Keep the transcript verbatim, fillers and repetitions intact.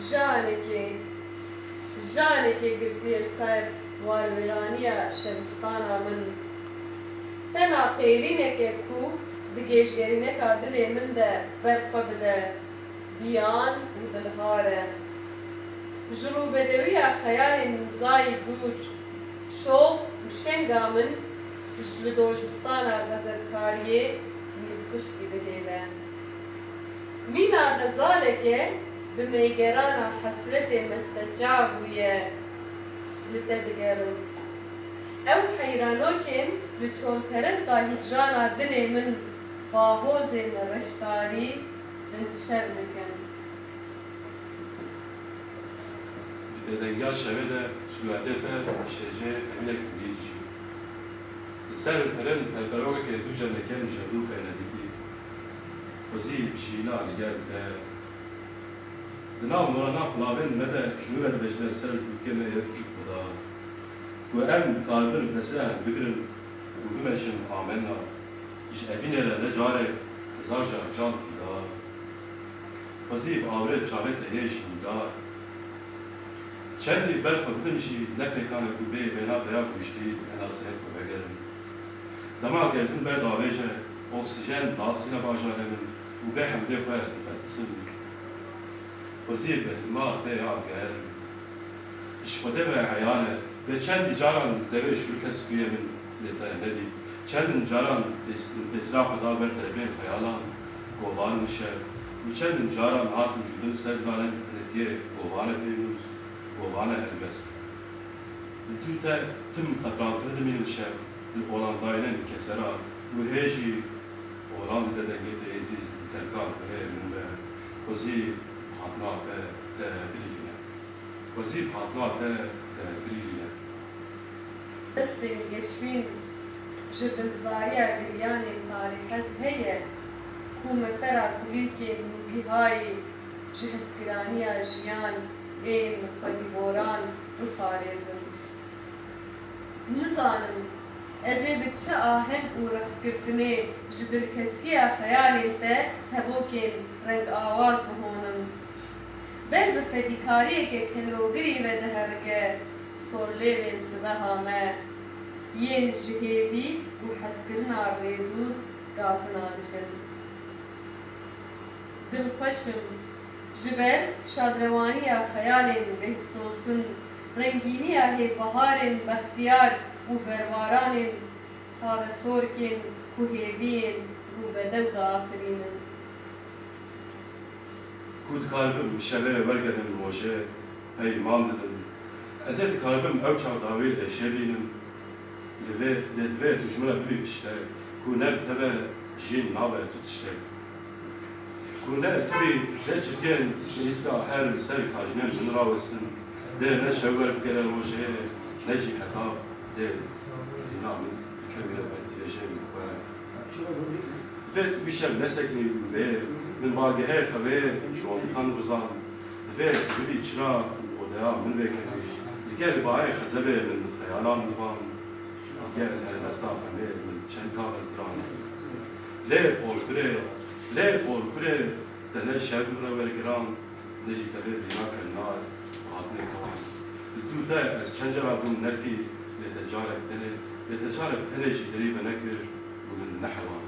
Janekê, janekê girtiye ser warwêraniya şevistana min. Fena qêrîneke ku di gêjgerîneka dilê min de ber xwe bide, biyan û dilhar e. Ji rûbedewiya xeyalên wizayî dûr, şox û şenga min ji li dojistana xezebkariyê nîvxişkî dihêle. Mîna xezaleke bi meygerana hesretê mesteçav bûye, li te digerim. Ew heyranokên li çolperesta hîcrana dilê min bahozên reştarî binşev dikin. Di bêdengiya şevê de sûretê te şêjê heminek bûyî dijî. Li ser pirin perperokeke dû jenekên ji dû xêne dikî. Xwezî bi jîna li gel te. Di nav norana xulavên me de ji nû re dibêjine ser dûkê me yê biçûk xuda. Ku em dikaribin bi destê hev bigirin û bimeşin amenna. Ji evînê re ne carek hezar car can fîda. Xwezî bi awirê çavê te yê jîndar. Çendî ber xwe bidim jî ne pêkan e ku bê wêna peya ku ji dî ena ser xwe vegerim. Dema gerdin ber davêje, oksîjen nasîne bajane min û bê hemdê xwe difetisim. Xwezî bi hilma te ya germ. Ji Xwedê ve eyan e, lê çendî caran devê şûrke sipîyê min lê te nedît. Çendin caran pês-, pêsira xwe da ber derbên xeyalan, govan nişe û çendin caran hatin jûdin ser dilanên qinetiyê govane pênûs, govane helbest. Li dû te tim qetrantir dimînin şev, li olandayînên kesera û hê jî olan dide dengê te êzîz bi terkan xwehê min be, xwezî hatina te te birîne. Xwezî bi hatina te te birîne. Destên geşbîn ji dilzariya giryanên tarîhez heye ku mefera kulîlkên nûgîhayî ji hezkiraniya jiyan ên xwedîboran biparêzin. Nizanim ez ê bi çi aheng û rexsgirtinê ji dilkeskiya xeyalên te hevokên rengawaz bihonim. Ber bi fedîkariyeke kelogirî ve diherike sorlêvên sibeha me, yên ji hêvî û hezkirina rêdû gazina dikin. Dilxweş im, ji ber şadrewaniya xeyalên bêhsosin, rengîniya hêvbiharên bextiyar û berbaranên tavesorkên ku hêviyên rûbedew diafirînin. Ku dikaribim şevê wergerim rojê, peyman didim. Ez ê dikaribim ew çax dawî li êşê bînim. Li vê, lê divê tu ji min re bibî piştek, ku ne bi te be jîn nabe tu tiştek. Ku ne tu bî, dê çirkên îsmêlîska her li ser kajinên min rawestin. Dê ne şev wer bigere rojê, ne jî heta dê dîna min bikewîne ber dirêjên xwe. Divê tu wî şev nesekinî û bê min balgehê xewê ji wan bitan bizan. Divê tu bibî çira û odeya min vêkenî. Li gel bayê xezebê min xeyalan divan. Li gel helbesta xemê min çend kaxez diran. Lê porkurê, lê porkurê te ne şev min re wergiran, ne jî tevê bîna ke nar hatinê kewan. Li dûr de ez çend cara bûm nefî, lê te carek tenê, lê te carek tenê jî derî venekir û min nehewan.